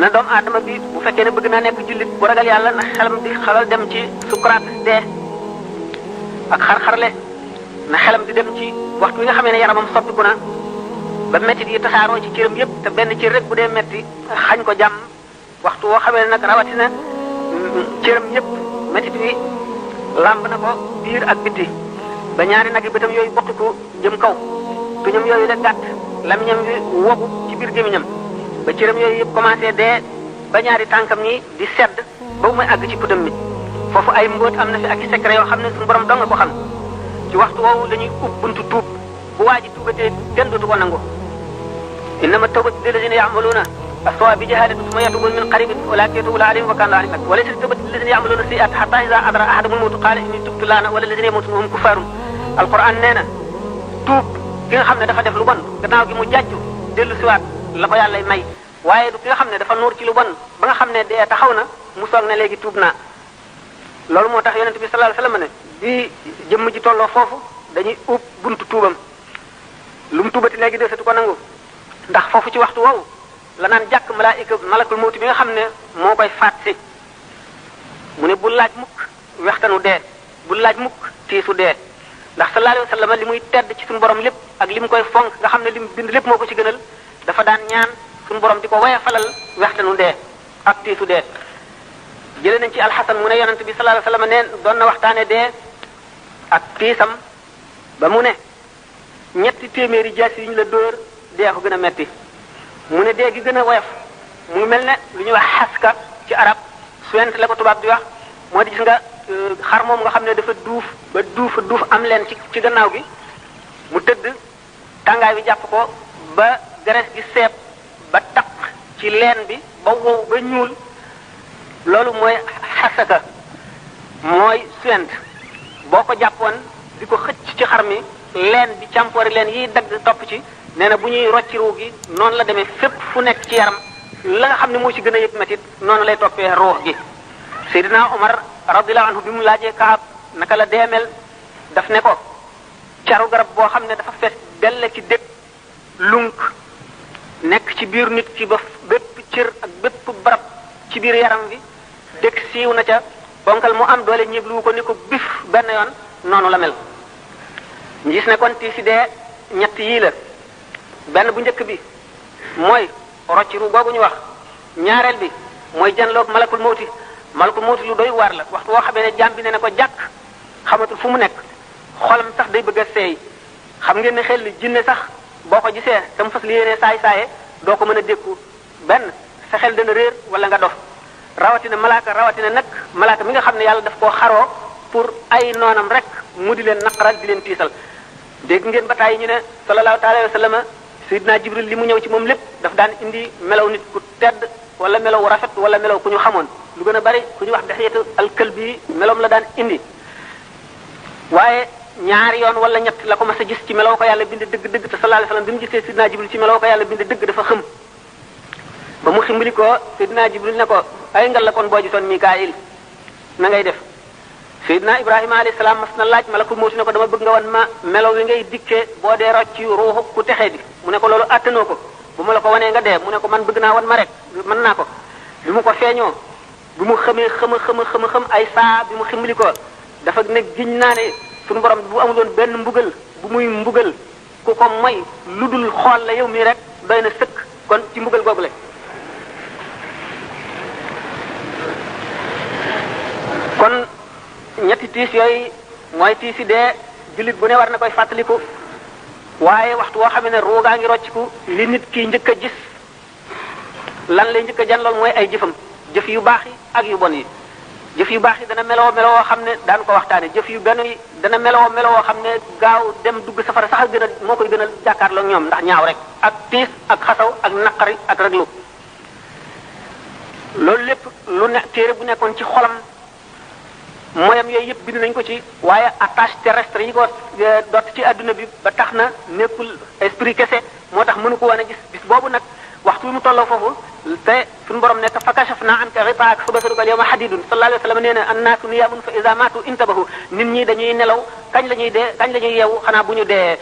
na doomu aadama bi bu fekkee ne bëgg naa nekk jullit bu ragal yàlla na xelam di xalal dem ci sukuraat dee ak xar-xarle na xelam di dem ci waxtu wi nga xamee ne yaramam soppiku na ba métti yi tasaaroo ci cëram yëpp te benn cër rek bu dee métti xañ ko jàmm waxtu woo xamee ne nag rawatina cëram yëpp métti bi làmb na ko biir ak bitti ba ñaari nag yi bëtam yooyu bokkiku jëm kaw tuñam yooyu da gàtt lamiñam wi wogu ci biir gémmiñam ba cëram yooyu yëpp commencé dee ba ñaari tànkam ñi di sedd ba mu may àgg ci putam mi foofu ay mbóot am na fi ak i secret yoo xam ne suñu borom dong nga ko xam ci waxtu woowu dañuy ub buntu tuub bu waa ji tuubatee kenn dootu ko nangu innama tawbatu lillazina ya'maluna as-su'a bi jahalatin thumma yatubuna min qaribin ulaika yatubu alayhim wa kana aliman wa laysa tawbatu lillazina ya'maluna sayyi'ati hatta idha adra ahaduhum al-mawtu qala inni tubtu lana wala allazina yamutuna hum kuffarun alquran nee na tuub ki nga xam ne dafa def lu bon gannaaw gi mu jàjju dellu siwaat la ko yàlla may waaye du ki nga xam ne dafa nuur ci lu bon ba nga xam ne dee taxaw na mu soog ne léegi tuub naa loolu moo tax yonent bi sallallahu alayhi wasallam ne bi jëmm ji tolloo foofu dañuy ub buntu tuubam lu mu tuubati léegi desatu ko nangu ndax foofu ci waxtu woowu la naan jàkk malakul mawti bi nga xam ne moo koy faat si mu ne bu laaj mukk wextanu dee bu laaj mukk tiisu dee ndax sallallahu alayhi wasallam li muy tedd ci suñu borom lépp ak li mu koy fonk nga xam ne li mu bind lépp moo ko ci gënal dafa daan ñaan suñu borom di ko waya falal wextanu dee ak tiisu dee jëlee nañ ci alxasan mu ne yonent bi sallallahu alayhi wasallam neen doon na waxtaane dee ak tiisam ba mu ne ñetti téeméeri jaas yi ñu la dóor dee ko gën a metti mu ne dee gi gën a woyof mu mel ne lu ñuy wax xaska ci arab suent la ko tubaab di wax moo di gis nga xar moom nga xam ne dafa duuf ba duuf am leen ci gannaaw gi mu tëdd tàngaay bi jàpp ko ba graisse gi seeb ba taq ci leen bi ba wow ba ñuul loolu mooy xasaka mooy suent boo ko jàppoon di ko xëcc ci xar mi leen bi càmpoori leen yiy dagg topp ci nee na bu ñuy rocci ruu gi noonu la demee fépp fu nekk ci yaram la nga xam ne moo ci gën a yëg metit noonu lay toppee ruux gi Seydina Omar radiyallahu anhu bi mu laajee Kaab naka la deemel daf ne ko caru garab boo xam ne dafa fees dell ci dëkk lunk nekk ci biir nit ki ba bépp cër ak bépp barab ci biir yaram bi dëkk siiw na ca bonkal mu am doole ñébluwu ko ni ko bif benn yoon noonu la mel ñu gis ne kon tiisi dee ñett yii la benn bu njëkk bi mooy rocci ru boobu ñu wax ñaareel bi mooy janloog malakul mawti lu doy waar la waxtu woo xamee ne jaam bi ne ko jàkk xamatul fu mu nekk xolam sax day bëgg a seey xam ngeen ne xel li jinne sax boo ko gisee te mu fas li yéenee saay-saaye doo ko mën a dékku benn sa xel dana réer wala nga dof rawatina rawatina nag malaaka mi nga xam ne yàlla daf koo xaroo pour ay noonam rek mu di leen naqaral di leen tiisal dégg ngeen ba tàyyi ñu ne sallallahu alayhi wa sallam Seydina Jibril li mu ñëw ci moom lépp daf daan indi melaw nit ku tedd wala melaw rafet wala melaw ku ñu xamoon lu gën a bari ku ñu wax Dihiyatu al-Kalbi melawam la daan indi waaye ñaari yoon wala ñett la ko mas a gis ci melaw ko yàlla bind dëgg-dëgg te sallallahu alayhi wa sallam bi mu gisee Seydina Jibril ci melaw ko yàlla bind dëgg dafa xëm ba mu ximbali ko Seydina Jibril ne ko ay ngal la kon boo gisoon Mikaayil na ngay def Seydina Ibrahima alayhi salaam mas na laaj malakul mawti ne ko dama bëgg nga wan ma melaw wi ngay dikkee boo dee rocc ci ruuxu ku texee di mu ne ko loolu attanoo ko bu ma la ko wanee nga dee mu ne ko man bëgg naa wan ma rek mën naa ko bi mu ko feeñoo bi mu xamee xam ay saa bi mu ximbali ko dafa ne giñ naa ne suñu borom bu amuloon benn mbugal bu muy mbugal ku ko moy lu dul xool la yow mii rek doy na sëkk kon ci mbugal googu la kon ñetti tiis yooyu mooy tiisi dee jullit bu ne war na koy fàttaliku waaye waxtu woo xam ne ruugaa ngi rocciku li nit ki njëkk a gis lan lay njëkk a jan lool mooy ay jëfam jëf yu baax yi ak yu bon yi jëf yu baax yi dana meloo xam ne daan ko waxtaane jëf yu benn yi dana meloo xam ne gaaw dem dugg safara sax gën a moo koy gën a jàkkaarloo ñoom ndax ñaaw rek ak tiis ak xasaw ak naqari ak raglu loolu lépp lu ne téere bu nekkoon ci xolam mooyam yooyu yëpp bind nañ ko ci waaye attache terrestre yi ko dott ci adduna bi ba tax na nekkul esprit kese moo tax mënu ko woon a gis bis boobu nag waxtu mu tolloo foofu te suñu borom nekk fa kashafna anka ghitaa'aka fa basaruka al-yawma hadidun sallallahu alayhi wa sallam nee na annaasu niyaamun fa iza maatu intabahu nit ñi dañuy nelaw kañ la ñuy dee kañ la ñuy yeewu xanaa bu ñu dee